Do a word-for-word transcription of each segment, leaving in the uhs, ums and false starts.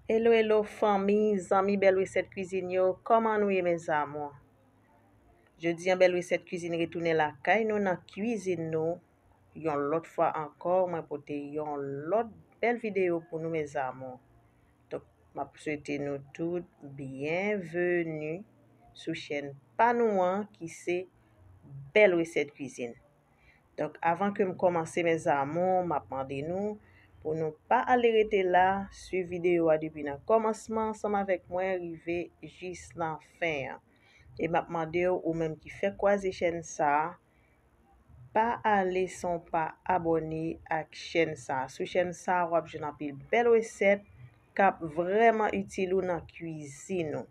Hello, hello, fanmi, zanmi Bèl Resèt Kwizin yo, kòman nou ye, mes amours? Jodi a, Bèl Resèt Kwizin retounen lakay nou nan kwizin nou yon lòt fwa ankò. Mwen pote yon lòt bèl videyo pou nou, mes amours. Donk, m ap swete nou tout byenveni sou chèn pa nou an ki se Bèl Resèt Kwizin. Donk, avan ke m kòmanse, mes amours, m ap mande nou pou nou pa ale rete la, swiv videyo a depi nan kòmansman ansanm avèk mwen rive jis nan fen an. E m ap mande w, ou menm ki fèk kwaze chèn sa a, pa ale san w pa abòne ak chèn sa a. Sou chèn sa a, w ap jwenn anpil bèl resèt k ap vrèman itil ou nan kwizin ou.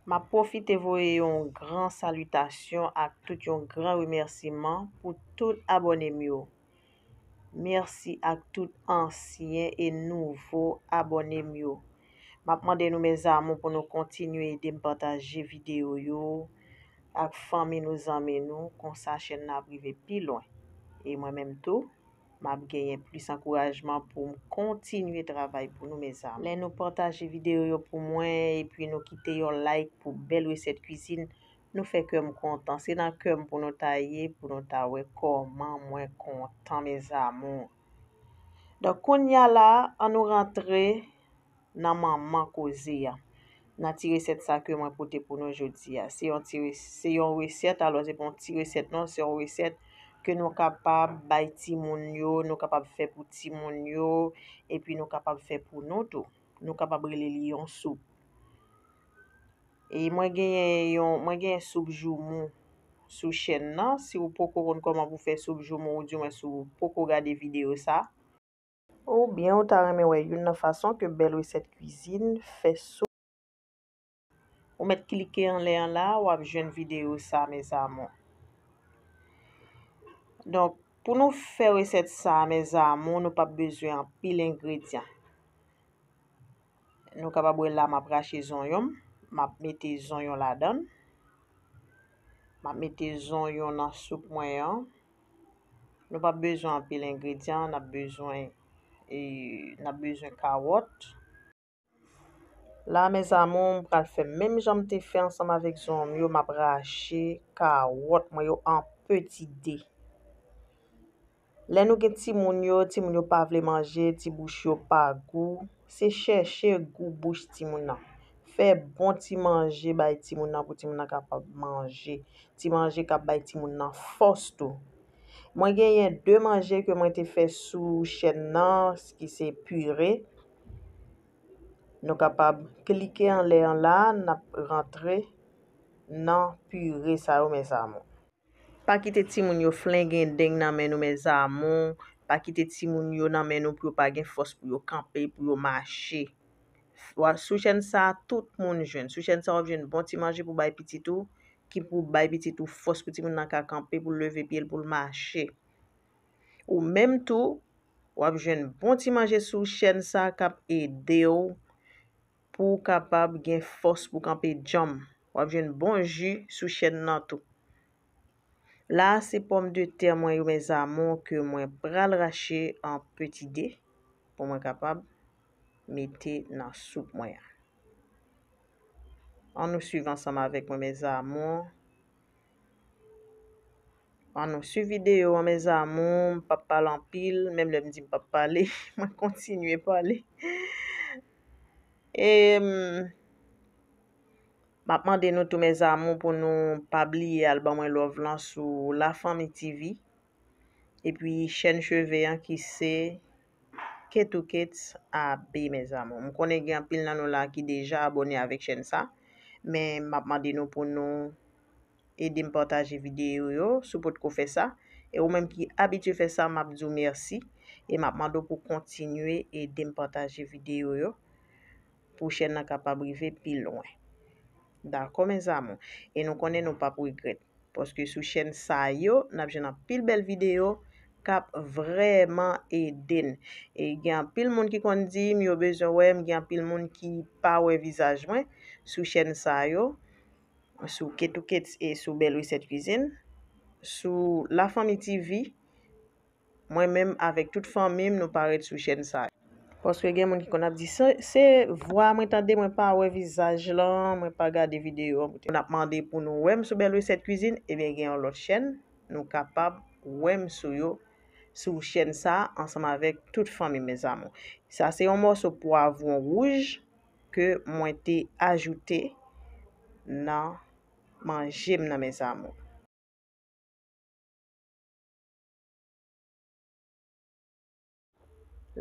M ap pwofite voye yon gran salitasyon ak tout yon gran remèsiman pou tout abòne m yo. Mèsi ak tout ansyen e nouvo abòne m yo. M ap mande nou, mes amours, pou nou kontinye ede m pataje videyo yo ak fanmi nou, zanmi nou, konsa chèn nan ap rive pi lwen. E mwen menm tou, m ap genyen plis ankourajman pou m kontinye travay pou nou, mes amours. Lè nou pataje videyo yo pou mwen, epi nou kite yon like pou Bèl Resèt Kwizin, nou fè kè m kontan. Se nan kè m pou nou ta ye, pou nou ta wè kòman mwen kontan, mes amours. Donk, kounye a la, ann nou rantre nan manman koze a. Nan ti resèt sa ke mwen pote pou nou jodi a. Se yon ti re-, se yon resèt, alò se pa yon ti resèt non, se yon resèt ke nou kapab bay timoun yo, nou kapab fè pou timoun yo, epi nou kapab fè pou nou tou. Nou kapab rele li yon soup. E mwen genyen yon, mwen genyen soup joumou sou chèn nan. Si w poko konn kòman pou fè soup joumou, oudimwen si w poko gade videyo sa, oubyen ou ta renmen wè youn nan fason ke Bèl Resèt Kwizin fè soup, ou mèt klike anlè an la, w ap jwenn videyo sa, mes amours. Donk, pou nou fè resèt sa, mes amours, nou p ap bezwen anpil engredyan. Nou kapab wè la, m ap rache zonyon m, m ap mete zonyon ladan l, m ap mete zonyon nan soup mwen an. Nou p ap bezwen anpil engredyan, n ap bezwen, e, n ap bezwen kawòt. La, mes amours, m pral fè menm jan m te fè ansanm avèk zonyon m yo, m ap rache kawòt mwen yo an peti dé. Lè nou gen timoun yo, timoun yo pa vle manje, ti bouch yo pa gou, se chèche gou bouch timoun nan. Fè bon ti manje bay timoun nan pou timoun nan kapab manje. Ti manje k ap bay timoun nan fòs tou. Mwen genyen de manje ke mwen te fè sou chèn nan, ki se pire. Nou kapab klike anlè an la, n ap rantre nan pire sa yo, mes amours. Pa kite timoun yo flengen deng nan men nou, mes amours. Pa kite timoun yo nan men nou pou yo pa gen fòs pou yo kanpe, pou yo mache. Wa-, sou chèn sa a, tout moun jwenn. Sou chèn sa a, w ap jwenn bon ti manje pou bay pitit ou, ki pou bay pitit ou fòs pou timoun nan ka kanpe, pou l leve pye l, pou l mache. Ou menm tou, w ap jwenn bon ti manje sou chèn sa a k ap ede w pou w kapab gen fòs pou kanpe djanm. W ap jwenn bon ji sou chèn nan tou. La a, se pòmdetè mwen yo, mes amours, ke mwen pral rache an peti dé pou mwen kapab mete nan soup mwen an. Ann nou swiv ansanm avèk mwen, mes amours. Ann nou swiv videyo an, mes amours. M p ap pale anpil, menm lè m di m p ap pale, mwen kontinye pale. E, m, m ap mande nou tou, mes amours, pou nou pa bliye al ban mwen love lan sou La Famille T V. Epi chèn cheve an ki se Ketou Kets A B, mes amours. M konnen gen anpil nan nou la ki deja abòne avèk chèn sa, men m ap mande nou pou nou ede m pataje videyo yo, si w potko fè sa. E ou menm ki abitye fè sa, m ap di w mèsi. E m ap mande w pou kontinye ede m pataje videyo yo, pou chèn nan kapab rive pi lwen. Dakò, mes amours? E nou konnen nou p ap regrèt. Paske sou chèn sa yo, n ap jwenn anpil bèl videyo k ap vrèman ede n. E gen anpil moun ki konn di m yo bezwen wè m, gen anpil moun ki pa wè vizaj mwen sou chèn sa yo, sou Ketou Kets e sou Bèl Resèt Kwizin, sou La Famille T V. Mwen menm avèk tout fanmi m, nou parèt sou chèn sa yo. Paske gen moun ki konn ap di, se, se vwa mwen tande, mwen pa wè vizaj lan, mwen pa gade videyo an. Moun ap mande pou nou wè m sou bèl resèt kwizin, ebyen gen yon lòt chèn, nou kapab wè m sou yo, sou chèn sa, ansanm avèk tout fanmi m, mes amours. Sa se yon mòso pwavwon wouj ke mwen te ajoute nan manje m nan, mes amours.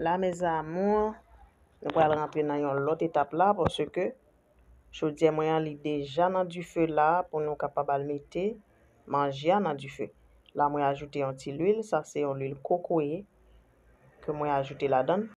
La, mes amours, nou pral rantre nan yon lòt etap la, paske chodyè mwen an, li deja nan dife la pou nou kapab al mete manje a nan dife. La, mwen ajoute yon ti lwil, sa se yon lwil kokoye ke mwen ajoute ladan l.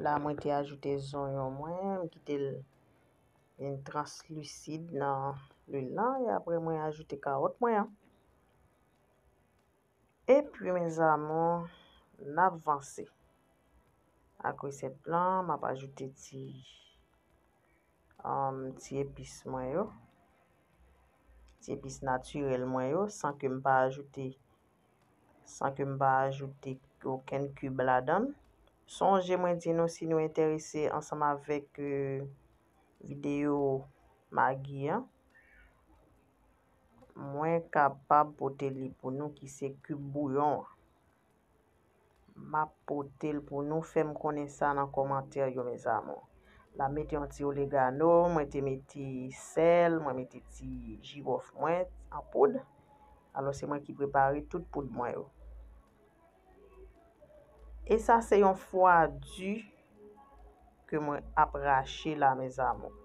La, mwen te ajoute zonyon mwen, m kite l vin translisid nan lwil lan, e apre mwen ajoute kawòt mwen an. Epi, mes amours, n ap vanse ak resèt lan, m ap ajoute ti, um, ti epis mwen yo, ti epis natirèl mwen yo, san ke m pa ajoute, san ke m pa ajoute okenn kib ladan l. Sonje mwen di nou, si nou enterese ansanm avèk, euh, videyo Magi an, mwen kapab pote li pou nou ki se kib bouyon an. M ap pote l pou nou, fè m konnen sa nan kòmantè yo, mes amours. La, mete yon ti oregano, mwen te mete sèl, mwen mete ti jiwòf mwen an poud. Alò, se mwen ki prepare tout poud mwen yo. E sa se yon fwa di ke mwen ap rache la, mes amours.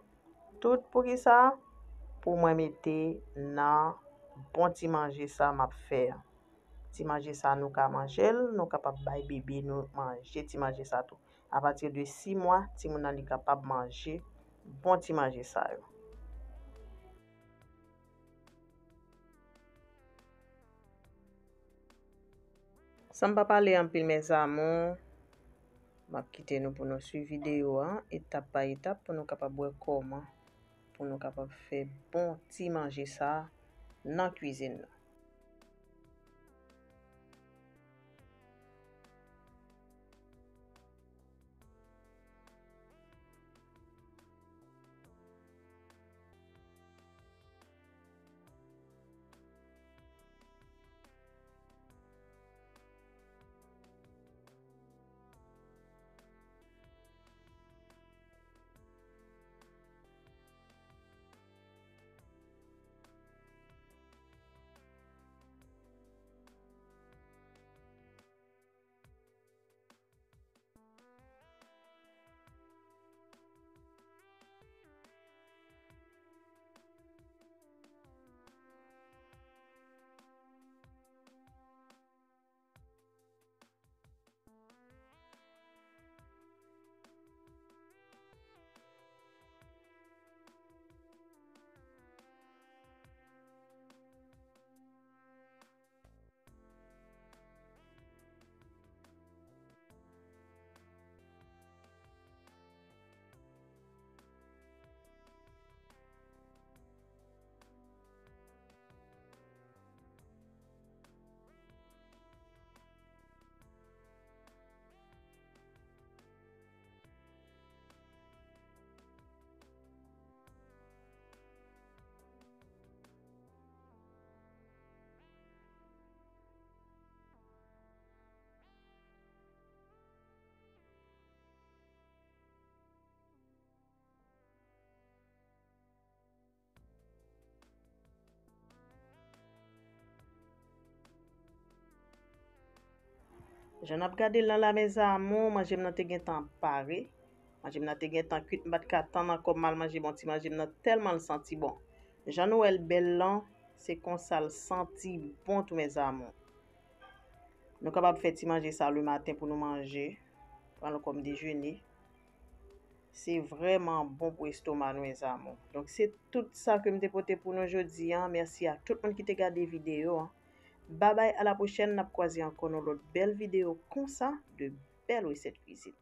Tout poukisa? Pou mwen mete nan bon ti manje sa m ap fè an. Ti manje sa nou ka manje l, nou kapab bay bebe nou manje ti manje sa tou. Apati de sis mwa, timoun nan li kapab manje bon ti manje sa yo. San m pa pale anpil, mes amours, m ap kite nou pou nou swiv videyo a etap pa etap pou nou kapab wè kòman pou nou kapab fè bon ti manje sa nan kwizin nan. Jan n ap gade l lan la, mes amours, manje m nan te gentan pare. Manje m nan te gentan kwit, m pa t ka tann ankò m al manje bon ti manje m nan tèlman l santi bon. Jan nou wè l bèl lan, se konsa l santi bon tou, mes amours. Nou kapab fè ti manje sa le maten pou nou manje, pran l kòm dejene. Se vrèman bon pou estoma nou, mes amours. Donk, se tout sa ke m te pote pou nou jodi a. Mèsi a tout moun ki te gade videyo an. Babay, a la pwochèn, n ap kwaze ankò nan lòt bèl videyo konsa, de bèl resèt kwizin.